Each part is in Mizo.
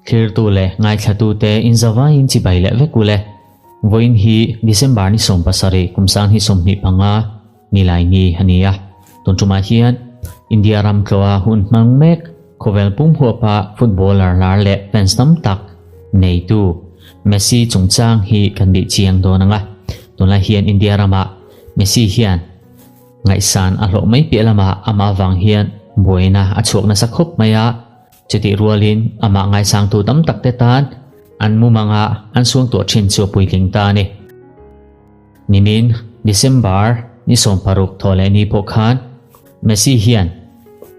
Thlirtu leh ngaithlatute inzavaiin chibai leh vek ule. Vawiin hi December ni 17 kum sang hi 25 nilai ni a ni a. Tun tumah hian India ram tlawha hun hmang mek khawvel pum huapa footballer lar leh fans tam tak neitu Messi chungchang hi kan bih chiang dawn ang a. Tunlai hian India ramah Messi hian ngaihsan a hlawh mai piah lamah amah vang hian buaina a chhuak nasa khawp mai a. Chutih rualin amah ngaisangtu tam tak te tan an mumanga an suangtuah thin chu a puitling ta a ni. Nimin December ni 16 thawh leh ni pawh khan Messi hian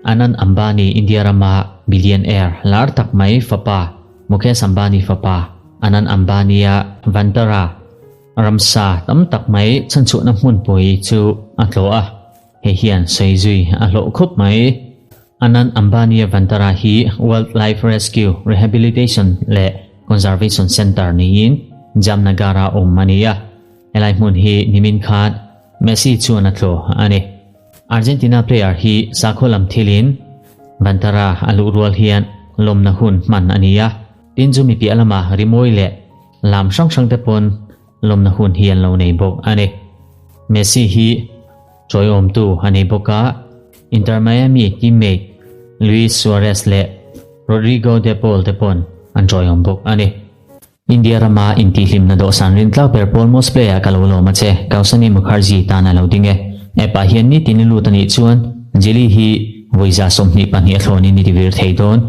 Anand Ambani India rama billionaire lar tak mai fapa Mukesh Ambani fapa Anand Ambani-a Vantara ramsa tam tak mai chhanchhuahna hmunpui chu a tlawh a, hei hian sawi zui a hlawh khawp mai. Anand Ambani-a Vantara hi Wildlife Rescue, Rehabilitation leh Conservation Centre niin Jamnagar-a awm a ni a, helai hmun hi nimin khan Messi chuan a tlawh a ni. Argentina player hi sakhaw lam thilin Vantara a luh rual hian lawmna hun hman a ni a, tin chu mi piah lama rimawi leh lam hrang hrang te pawn lawmna hun hi an lo nei bawk a ni. Messi hi chawiawmtu a nei bawk a, Inter Miami teammate Luis Suarez leh Rodrigo De Paul te pawn an chawiawm bawk a ni. India rama intihhlimna dawhsan rintlak ber pawl most player ka lo lawm a che, Kausani Mukherjee tan a lo ding e. App ah hian nitin i lut a nih chuan Jili hi vawi 22 a thlawnin i tivir thei dawn.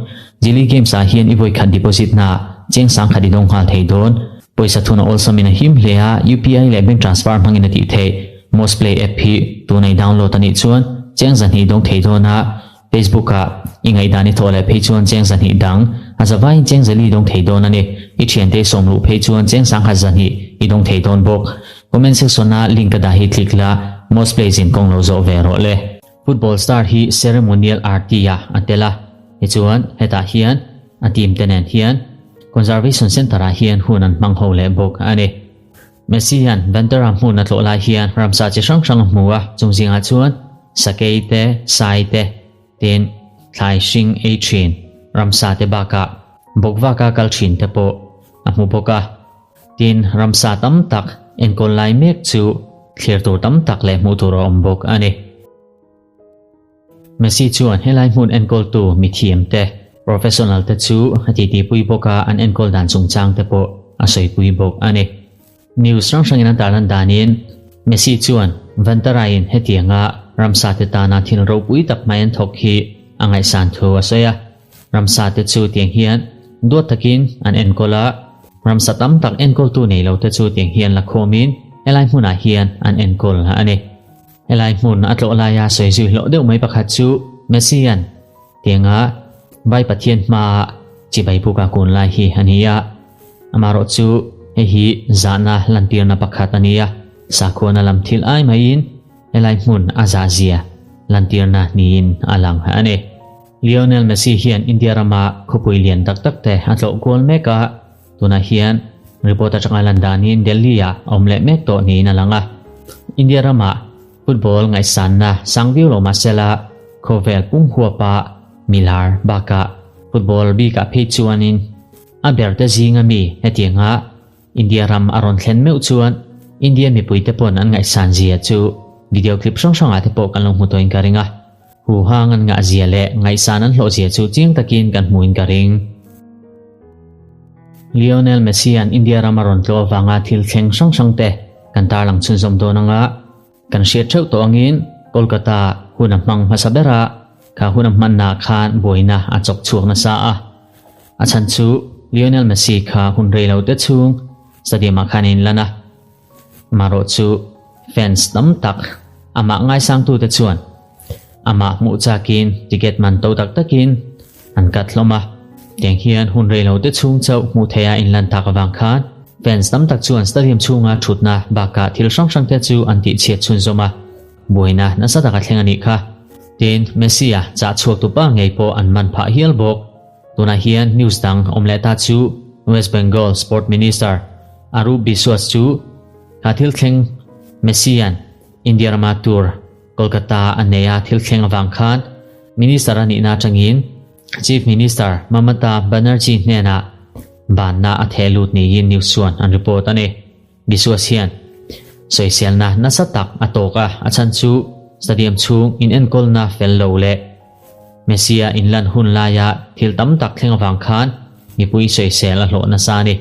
Jili Games ah hian i vawi khat deposit na ah cheng 10,000 i dawng nghal thei dawn. Pawisa thun a awlsamin a him hle a, UPI leh bank transfer hmangin a tih theih. Most Play app hi tuna i download a nih chuan cheng 200 dawng thei dawn a, Facebook ah i ngaihdan i thawh leh phei chuan cheng 200 dang, a zavaiin cheng 400 dawng thei dawn a ni. I thiante i sawm luh phei chuan cheng 10,200 i dawng thei dawn bawk. Comment section a link ka dah hi click la, Most Play zin kawng lo zawh ve rawh le. Football star hi ceremonial arti ah a tel a, tichuan hetah hian a team te nen hian Conservation Centre ah hian hun an hmang ho leh bawk a ni. Messi hian Vantara hmun a tlawh lai hian ramsa chi hrang hrang a hmu a, chung zingah chuan sakei te, sai te, tin thlai hring ei thin ramsa te bakah bawkvaka kal thin te pawh a hmu bawk a. Tin, ramsa tam tak enkawl lai mek chu thlir tur tam tak leh hmuh tur a awm bawk a ni. Messi chuan helai hmun enkawltu mithiam te, professional te chu a titipui bawk a, an enkawl dan chungchang te pawh a sawipui bawk a ni. News hrang hrangin an tarlan danin Messi chuan Vantarain hetianga ramsa te tana thil ropui tak mai an thawk hi a ngaihsan thu a sawi a. Ramsa te chu tiang hian duat takin an enkawl a, ramsa tam tak enkawltu nei lo te chu tiang hian la khawmin helai hmunah hian an enkawl a ni. Helai hmun a tlawh laia sawi zui hlawh deuh mai pakhat chu Messi-a'n tianga Vai Pathian hmaa chibai buka kun lai hi a ni a. Amaherawh chu hei hi zahna lantirna pakhat a ni a, sakhuana lam thil ai maiin helai hmun a zahzia lantirna niin a lang a ni. Lionel Messi hian India rama khawpui lian tak tak te a tlawh kual mek a, Tunah hian report atanga lan danin Delhi-ah a awm leh mek tawh niin a lang a. India ramah football ngaihsanna sang viau lo mahsela khawvel pum huapa milar bakah football bikah phei chuanin a berte zinga mi hetianga India ram a rawn thlen meuh chuan India mipuite pawn an ngaihsan zia chu video clip hrang hrangah te pawh kan lo hmu tawhin ka ring a. Huhang an ngah zia leh ngaihsan an hlawh zia chu chiang takin kan hmuhin ka ring. Lionel Messi-a'n India ram a rawn tlawh avanga thil thleng hrang hrang te kan tarlang chhunzawm dawn anga kan hriat theuh tawh angin Kolkata hun a hmang hmasa ber a, kha hun a hmannaah khan buaina a chawk chhuak nasa a. A chhan chu Lionel Messi kha hun rei lo te chhung stadium-ah khan a inlan a. Marawh chu fans tam tak amah ngaisangtute chuan amah hmuh chakin ticket man to tak takin an cut hlawm a. Tiang hian hun rei lo te chhung chauh hmuh theiha inlan tak avang khan fans tam tak chuan stadium chhunga thutna bakah thil hrang hrang te chu an tihchhiat chhunzawm a, buaina nasa taka thleng a nih kha. Tin, Messi-a chah chhuak tupa ngei pawh an man phah hial bawk. Tunah hian news dang awm leh ta chu West Bengal Sport Minister Arup Biswas chu kha thil thleng Messi-a'n India rama tour Kolkata a nei a thil thleng avang khan Minister a nihna atangin Chief Minister Mamata Banerjee hnenah banna a theh lut niin news chuan an report a ni. Biswas hian sawiselna nasa tak a tawk a, a chhan chu stadium chhung inenkawlna fel lo leh Messi-a inlan hun laia thil tam tak thleng avang khan mipui sawisel a hlawh nasa a ni.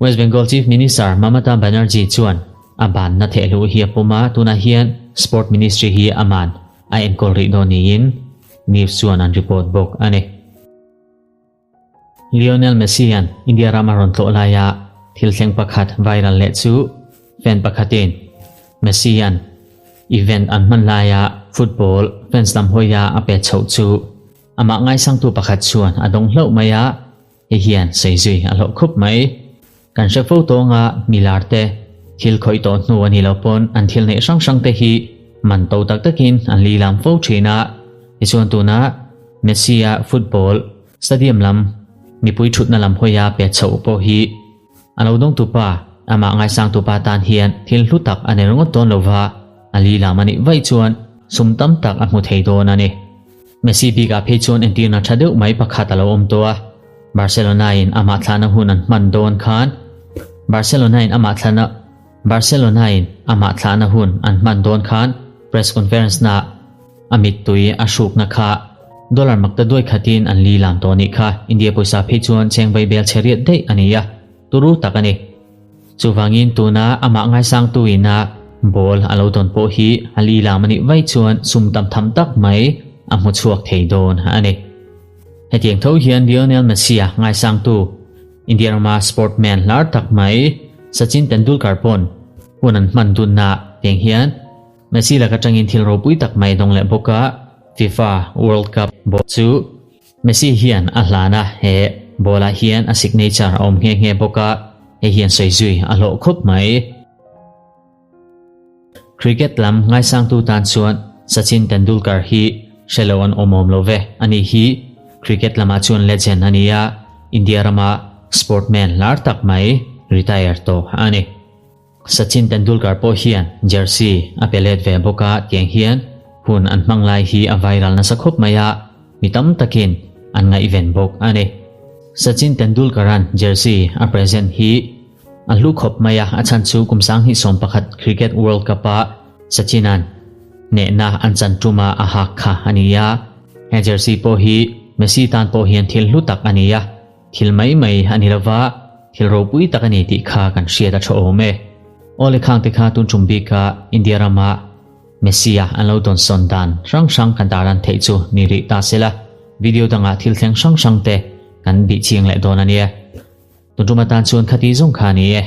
West Bengal Chief Minister Mamata Banerjee chuan a banna thehluh hi a pawm a, tunah hian Sport Ministry hi aman a enkawl rih dawn niin news chuan an report bawk a ni. Lionel Messi-a'n India ram a rawn tlawh laia thil thleng pakhat viral leh chu fan pakhatin Messi-a'n event an hman laia football fans lam hawia a pet chhoh chu amah ngaisangtu pakhat chuan a dawng hlauh mai a, hei hian sawi zui a hlawh khup mai. Kan hre fo tawnga milar te thil khawih tawh hnu a nih loh pawn an thil neih hrang hrang te hi man to tak takin an li lam fo thin a, tichuan tuna Messi-a football stadium lam mipui thutna lam hawia pe chhoh pawh hi a lo dawngtu pa amah ngaisangtu pa tan hian thil hlu tak a ni ringawt dawn lova a li lam a nih vaih chuan sum tam tak a hmu thei dawn a ni. Messi bikah phei chuan entirna tha deuh mai pakhat a lo awm tawh a, Barcelona-in amah thlahna hun an hman dawn khan Barcelona-in amah thlahna Barcelona-in amah thlahna hun an hman dawn khan press conference-na a mittui a hrukna kha dollar makta duai khatin an li lam tawh nih kha. India pawisa phei chuan cheng vai bel chhe riat daih a ni a, turu tak a ni. Chuvangin tuna amah ngaisangtu ina ball a lo dawn pawh hi a li lam a nih vaih chuan sum tam tham tak mai a hmu chhuak thei dawn a ni. Hetiang tho hian Lionel Messi-a ngaisangtu India rama sportman hlar tak mai Sachin Tendulkar pawn hun an hman dunna tiang hian Messi lak atangin thil ropui tak mai dawng leh bawk a, FIFA World Cup ball chu Messi hian a hlan a, he ball ah hian a signature a awm nghe nghe bawk a, hei hian sawi zui a hlawh khawp mai. Cricket lam ngaisangtu tan chuan Sachin Tendulkar hi hre lo an awm awm lo ve, ani hi cricket lamah chuan legend a ni a, India rama sportman lar tak mai retire tawh a ni. Sachin Tendulkar pawh hian jersey a pe let ve bawk a, tiang hian hun an hmang lai hi a viral nasa khawp mai a, mi tam takin an ngaihven bawk a ni. Sachin Tendulkar-a'n jersey a present hi a hlu khawp mai a, a chhan chu kum 2011 Cricket World Cup-a Sachin-a'n hnehna an chan tuma a hak kha a ni a, he jersey pawh hi Messi tan pawh hian thil hlu tak a ni a. Thil mai mai a ni lova, thil ropui tak a ni tih kha kan hriat a tha awm e. Aw le khang te kha tun tum bika India rama Messi-a an lo dawnsawn dan hrang hrang kan tarlan theih chu ni rih ta sela, video dangah thil thleng hrang hrang te kan bih chiang leh dawn a nia. Tun tum atan chuan khati zawng kha a ni e.